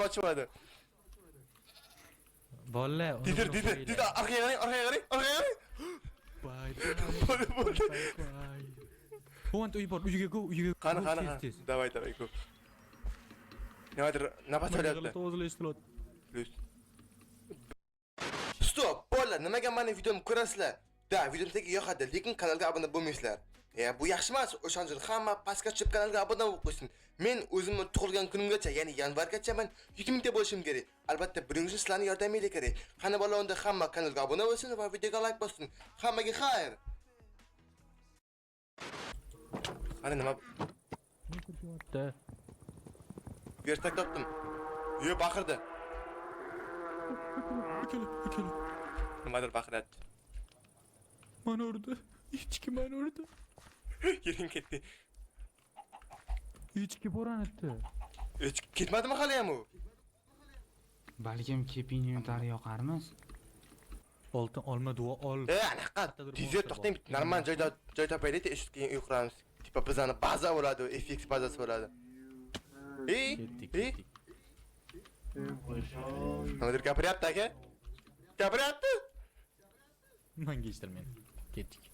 ochmadi. Bolalar, uni Didir, buni didir, qo'yinglar. Didir, orqaga qarang, orqaga qarang, orqaga qarang. Bye Bo'ldi, bo'ldi. bye. Vont uy bor, uyiga go, uyiga. Qani, go, qani, tez, qani. tez. Давай, давай, go. Nimadir nafas Mana olyapti. g'alati ovozlar eshitilyapti. Plyus. Stop, bolalar, nimaga meni videomni ko'rasizlar? Da, videom sizlarga yoqadi, lekin kanalga obuna bo'lmaysizlar. Bu yaxshi emas. O'shaning uchun hamma pastga tushib kanalga obuna bo'lib qo'ysin. Men o'zimni tug'ilgan kunimgacha, ya'ni yanvargacha men 100 mingta bo'lishim kerak. Albatta, buning uchun sizlarning yordaminglar kerak. Qani bola, unda hamma kanalga obuna bo'lsin va videoga like bossin. Hammaga xayr. Qani nima? Da. Vertak topdim. Yo, baqirdi. Akalar, akalar. Nimadir baqiryapti. Mani urdi. Echki mani urdi. Keling, ketdik. Echki bo'ranibdi. Echki ketmadimi hali ham u? Balkim kepingni yutari yoqarmiz. Oltin olma duo ol. Anaqa Qayerdadir tezroq monster to'xtang, bor. normal joy topaylik, eshik keyin uy quramiz. Типа bizani baza bo'ladi, FX bazasi bo'ladi. Ey, Ketdik, ey, ketdik. Nimadir gapiryapti aka. Gapiryapti. Manga eshitilmaydi. Ketdik.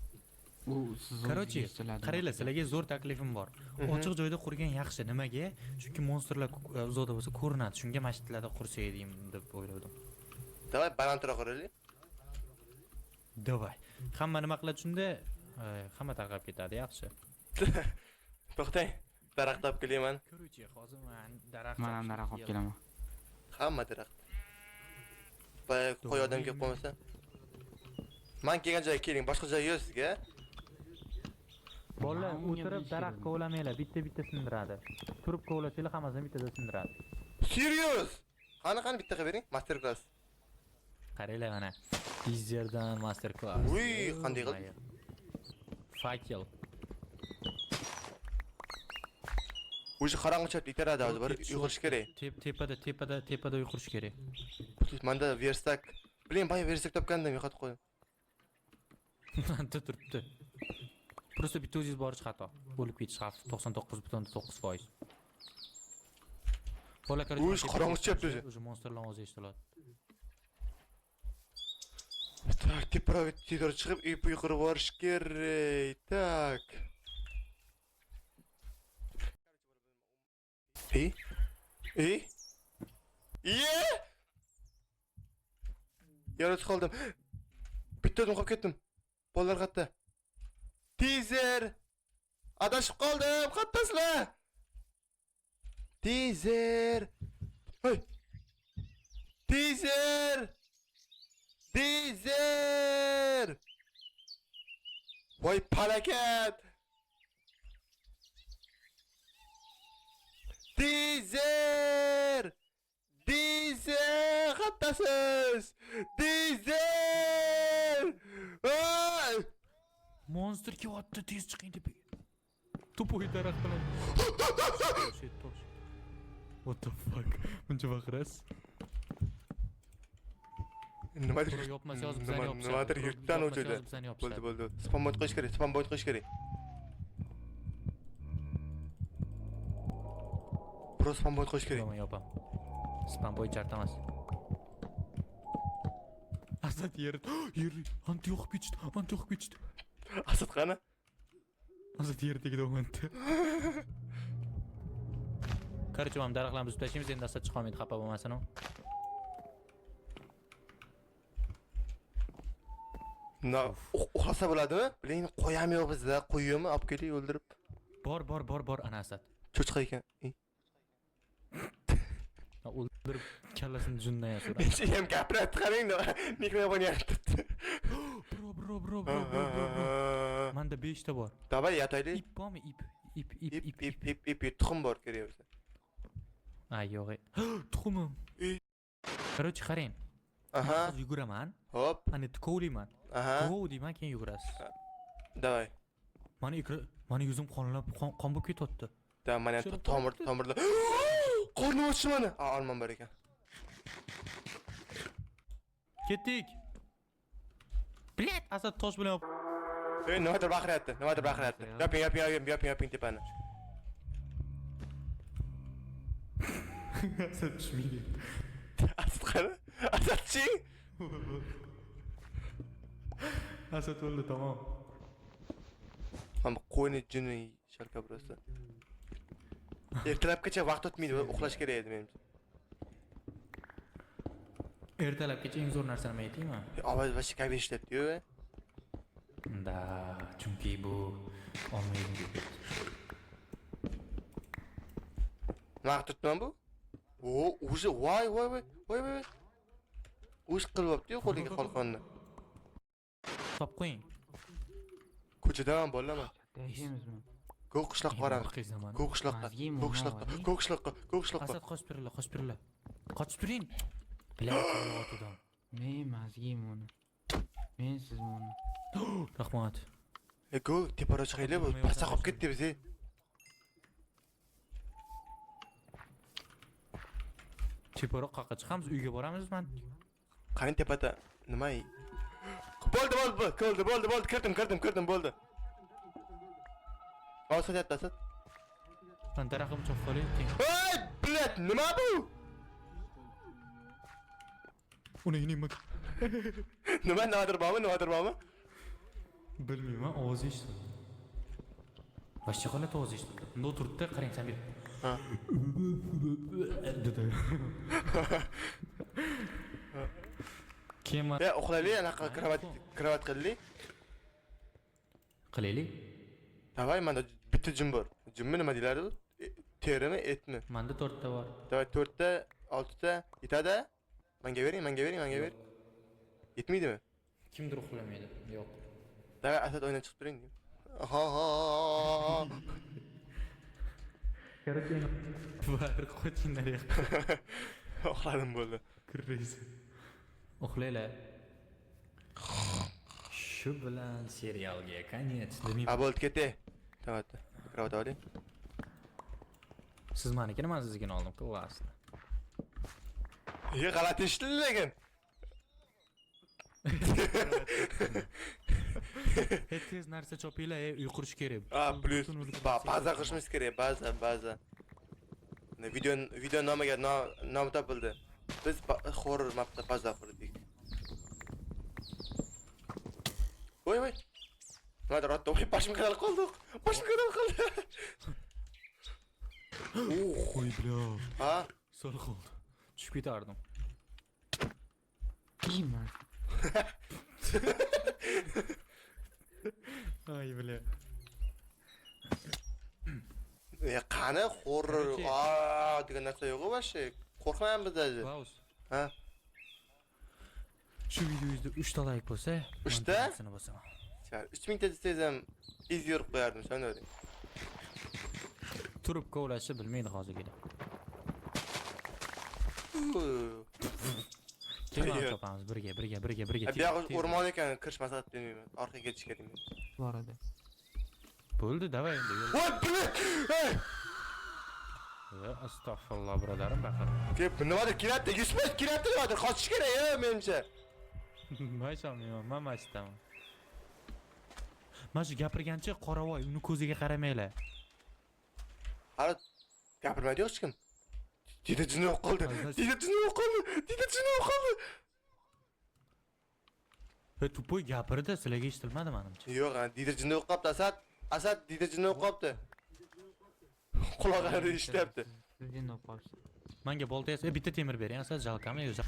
U siz Короче, qaranglar, sizlarga zo'r taklifim bor. Ochiq joyda qurgan yaxshi. Nimaga? Chunki monsterlar uzoqda bo'lsa ko'rinadi. Shunga masjidlarda qursak deyim deb o'yladim. Давай balandroq quraylik. Давай. Hamma nima qiladi shunda? Hamma tarqab ketadi, yaxshi. To'xtang. Daraxt olib kelaman. Короче, hozir man daraxt Men ham daraxt olib kelaman. Hamma daraxt. Boya qo'y odam kelib qolmasa. Man kelgan joyga keling, boshqa joy yo'q sizga. Bolalar Man unga o'tirib bir daraxt keling. kovlamanglar, bitta-bitta sindiradi. Turib kovlasanglar hammasini bittada sindiradi. Serious? Qani, qani bitta qilib bering, master class. Qaranglar mana. Dizerdan master class. Uy, qanday qildi? Fakel. O'sha qorong'i chapda itaradi hozir, borib uy qurish kerak. Tepada, tepada, tepada uy qurish kerak. Manda versak. Блин, boya versak topgandim, yo'qotib qo'ydim. Anta turibdi. Просто bitta o'zingiz borish xato. Bo'lib ketish xavfi 99,9%. Bola, короче, Uy, qorong'i tushyapti o'zi. O'zi monsterlar ovozi eshitiladi. Так, teparoq tezroq chiqib uy qurib borish kerak. Так. Ey? Ey? Iye! Yaratib qoldim. Bitta o'zim qolib ketdim. Bolalar qayerda? Teaser! Adashib qoldim. Qayerdasizlar? Teaser! Hey! Teaser! Teaser! Voy palakat! Teaser! Teaser! Qayerdasiz? Teaser! Voy! Monster kelyapti, tez chiqing tepaga. Тупой daraxt bilan. Shit, tosh. What the fuck? Buncha baqirasiz? Nimadir Birov yopmasa yozib bizani yopishadi. Nimadir Birov yurtdan yopmasa o'chirdi. yozib bizani yopishadi. Bo'ldi, bo'ldi. Spawn point qo'yish kerak, spawn point qo'yish kerak. Birov spawn point qo'yish kerak. Yo'q, men yopam. Spawn point shart emas. Asad yer anti yoqib ketishdi, anti yoqib ketishdi. Asad qani? Asad yer tagida o'nti. Короче, mana daraxtlarni buzib tashlaymiz, endi Asad chiqa olmaydi, xafa bo'lmasin u. Na, uxlasa bo'ladimi? Biling, qo'yam yo'q bizda, qo'yimi olib keling o'ldirib. Bor, bor, bor, bor, ana Asad. Cho'chqa ekan. Ey. Ha, o'ldirib kallasini jundan yasab. Necha ham gapiryapti, qarang, mikrofon yonib turibdi. Bro, bro, bro, bro, bro, bro, bro. Manda 5 ta bor. Давай yotaylik. Ip bormi? Ip, ip, ip, Ip, ip, ip, ip, ip, ip, tuxum bor kerak bo'lsa. Ha, yo'q. Tuxumim. Ey. Короче, qarang. Aha. Hozir yuguraman. Hop. Ana kovlayman. Aha. Kov deyman, keyin yugurasiz. Давай. Mani ikra, mani yuzim qonlab, qon bo'lib ketyapti. Da, mana Shuni tomir, tomirlar. Qornim ochdi mani. A, olmam bor ekan. Ketdik. Блять, Asad tosh bilan Ey, nimadir baqiryapti, nimadir baqiryapti. Yoping, yoping, yoping, yoping, yoping tepani. Asad tushmaydi. Asad qani? Asadchi? Asad o'ldi, tamom. Mana qo'yni jini shalka просто. Ertalabgacha vaqt o'tmaydi, uxlash kerak edi menimcha. Ertalabgacha eng zo'r narsani men aytaymi? Ovoz вообще kabin ishlatdi-yu. Да, chunki bu olmaydi. Nima qilib turibman bu? O, уже voy voy voy voy voy. Ush qilyapti-yu qo'liga qalqonni. Top qo'ying. Ko'chadaman bolaman. Yashaymizmi? Ko'k qishloqqa boramiz. Orqangizdaman. Ko'k qishloqqa, Mazgi ko'k qishloqqa, muammo. Ko'k qishloqqa, ko'k qishloqqa. Asad, qochib turinglar, qochib turinglar. Qochib turing. Bilaman, otdan. Men mazgim uni. Men sizmi uni? Rahmat. E, go, teparoq chiqaylik, bu pastda qolib ketdi biz. E. Teparoq qayerga chiqamiz? Uyga boramiz man. Qani tepada nima? Bo'ldi, bo'ldi, bo'ldi, bo'ldi, bo'ldi, kirdim, kirdim, kirdim, bo'ldi. Hozir sotyapti Asad. Man daraxtni chopib olay. Ey, блядь, nima bu? Uni nima? Nima, nimadir bormi, nimadir bormi? Bilmayman, ovoz eshitdim. Вообще g'alati ovoz eshitildi. Bunda o'tiribdi, qarang, Samir. Ha. Dedi. Keyin man Ya, uxlaylik, anaqa kravat, kravat qilaylik. Qilaylik. Давай, menda bitta jin bor. Jinmi nima deyiladi u? Terimi, etmi? Menda to'rtta bor. Давай, to'rtta, oltita, yetadi? Menga bering, menga bering, menga ber. Yetmaydimi? Kimdir uxlamaydi. Yo'q. Давай, Asad o'yindan chiqib turing. Ha ha. Короче, bir qochinglar yoqqa. Uxladim, bo'ldi. Kirraysiz. Uxlanglar. Shu bilan serialga конец demayman. Ha, bo'ldi, ketdi. Tamam. Kravat oling. Siz manikini, man siznikini oldim. Классно. Ye, g'alati eshitildi lekin. He, tez narsa chopinglar, ey, uy qurish kerak. Ha, plyus Butun o'lib baza qilishimiz kerak, baza, baza. Mana video video nomiga nom topildi. Biz horror mapda baza qurdik. Voy voy. Nimadir otdi. Voy, boshim qadal qoldi. Boshim qadal qoldi. Qo'y, бля. Ha? Sal qoldi. Tushib ketardim. Kiyman. Ay, бля. E, qani horror Короче. Aa degan narsa yo'q вообще. Qo'rqmaymiz даже. Klaus. Ha? Shu videongizda 3 ta like bo'lsa, man Uchta? tugmasini bosaman. 3000 ta desangiz ham iz yurib qo'yardim, ishonavering. Turib kovlashni bilmaydi hozirgina. Keyin Yo'q. topamiz birga, birga, birga, birga. Bu yog'i Tez. o'rmon ekan, kirish maslahat bermayman. Orqaga ketish kerak. Bor edi. Bo'ldi, давай endi. Yo'l. Voy, блин! Ey! Ya, astag'firulloh, birodarim, baqir. Kelib, nimadir kelyapti, 100% kelyapti nimadir, qochish kerak, ey, menimcha. Man ishonmayman, man mashitaman. Mana shu gapirgancha qoravoy, uni ko'ziga qaramanglar. Hali gapirmaydi hech kim. Dida jini yo'q qoldi. Hozir- Dida jini yo'q qoldi. Dida jini yo'q qoldi. E, тупой gapirdi, sizlarga eshitilmadi menimcha. Yo'q, ha, Dida jinni yo'q qolibdi, Asad. Asad Dida jinni yo'q qolibdi. Quloqlari eshityapti. Siz jinni bo'lib qolibsiz. Menga bolta yasa, bitta temir bering, Asad, жалко mi yo'q?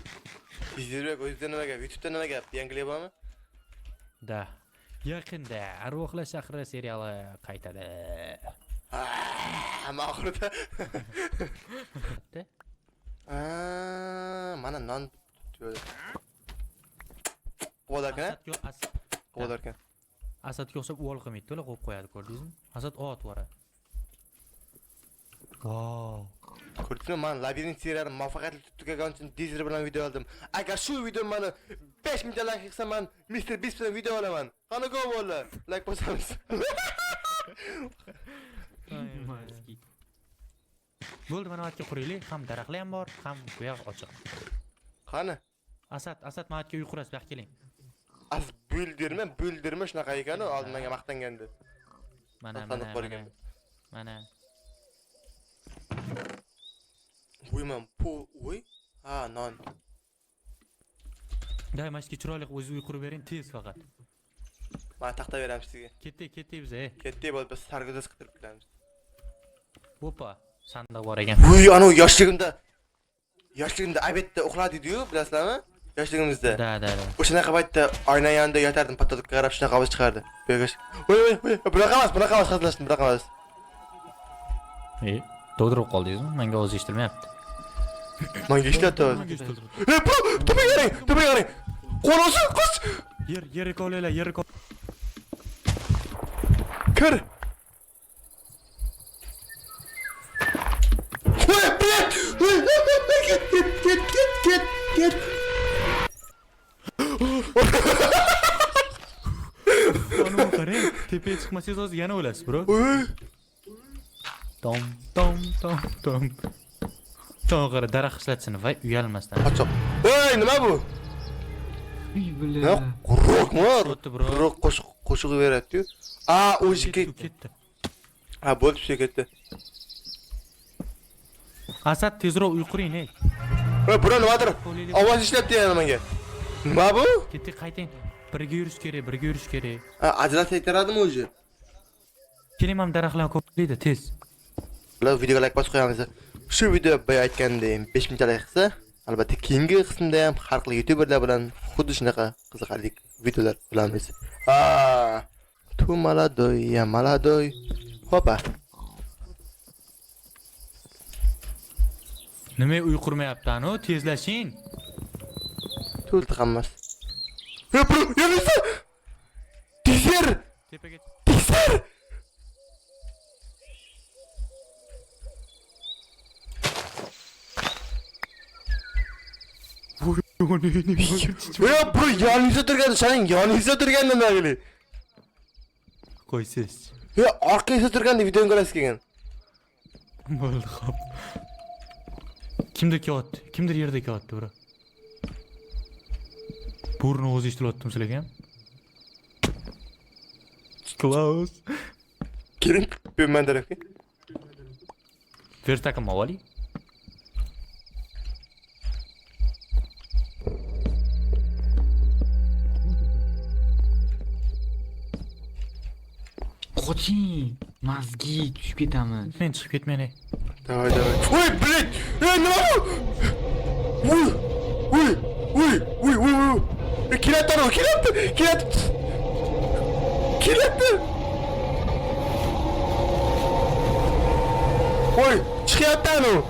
Tezroq o'zida nima gap? YouTube'da nima gap? Yangilik bormi? Да. Yaqinda Arvohlar shahri seriali qaytadi. Hamma oxirida. De. Aa, mana non tugadi. Qo'yar ekan, Asadga qo'yar ekan. Asadga o'xshab uvol qilmaydi, to'la qo'yib qo'yadi, ko'rdingizmi? Asad ot yuboradi. Wow. Ko'rdingizmi, man labirint seriyali muvaffaqiyatli tugagan uchun Deezer bilan video oldim. Agar shu video mani 5000 ta like yig'sa, man Mr Beast bilan video olaman. Qani go bolalar, like bosamiz. Maski. Bo'ldi, mana bu yerga quraylik. Ham daraxtlar ham bor, ham bu yoq ochiq. Qani? Asad, Asad, mana bu yerga uy qurasiz, bu yoqqa keling. As bildirma, bildirma shunaqa ekan-u, oldin menga maqtangandi. Mana, Maqtanib mana, qolgan. mana. Mana. Uyman, pu, uy. Ha, non. Day, mana shu chiroyli qilib o'zingiz uy qurib bering, tez faqat. Mana taxta beramiz sizga. Ketdik, ketdik biz, ey. Ketdik, bo'ldi, biz sarguzasht qidirib kelamiz. Opa, sandiq bor ekan. Uy, anu yoshligimda obedda uxladik-ku, bilasizlarmi? Yoshligimizda. Da, da, da. O'shanaqa paytda oyna yonida yotardim, patologga qarab shunaqa ovoz chiqardi. Bu yerga Voy, voy, voy, bunaqa emas, bunaqa emas, hazillashdim, bunaqa emas. E, to'g'ri qoldingizmi? Menga ovoz eshitilmayapti. Menga eshityapti hozir. Menga eshitildi. Ey, bro, tepaga qarang, tepaga qarang. Qo'rg'osin, qoch. Yer, yer kovlaylar, yer kov. Kir. Voy, блядь! Voy, voy, voy, voy, ket, ket, ket, ket, ket, ket. Anu qarang, tepaga chiqmasangiz hozir yana o'lasiz, bro. Voy. Tom, tom, tom, tom. Tom qara, daraxt ishlatsin, voy, uyalmasdan. Qochoq. Voy, nima bu? Uy, Nima? Quruqmi? O'tdi, bro. Quruq qo'shiq qo'shig'i beradi-yu. A, o'zi Ketdi, ketdi. Ha, bo'ldi, shu ketdi. Asad tezroq uy quring, ey. Voy, bro, nimadir? Ovoz ishlatdi yana menga. Nima bu? Ketdik, qayting. Birga yurish kerak, birga yurish kerak. Ha, ajrat aytaradimi o'zi? Keling, mana daraxtlarni ko'playdi, tez. Ular videoga like bosib qo'yamiz. Shu video boya aytgandek 5000 ta like qilsa, albatta keyingi qismda ham har xil youtuberlar bilan xuddi shunaqa qiziqarli videolar qilamiz. Ha, tu maladoy, ya maladoy. Hopa. Nima uy qurmayapti anu? Tezlashing. To'ldi hammasi. Ey, bro, yoningizda! Tekshir! Tepaga Tekshir! Voy, bro, yoningizda turgandi, sening yoningizda turgandi nima qilay? Qo'ysiz. Yo, orqangizda turgandi videoni ko'rasiz kelgan. Bo'ldi, xo'p. Kimdir kelyapti? Kimdir yerda kelyapti, bro. Burni o'zi eshitilyaptimi sizlarga ham? Klaus. Keling, bu men tarafga. Verstakim avvaliy. Qoching, mazgi tushib ketamiz. Men chiqib ketmang. Ey. Давай, давай. Voy, блядь! Ey, nima bu? Voy! Voy! Voy! Voy, voy, voy. Ey, kelyapti, anavi, kelyapti, kelyapti. Kelyapti. Voy, chiqyapti anavi.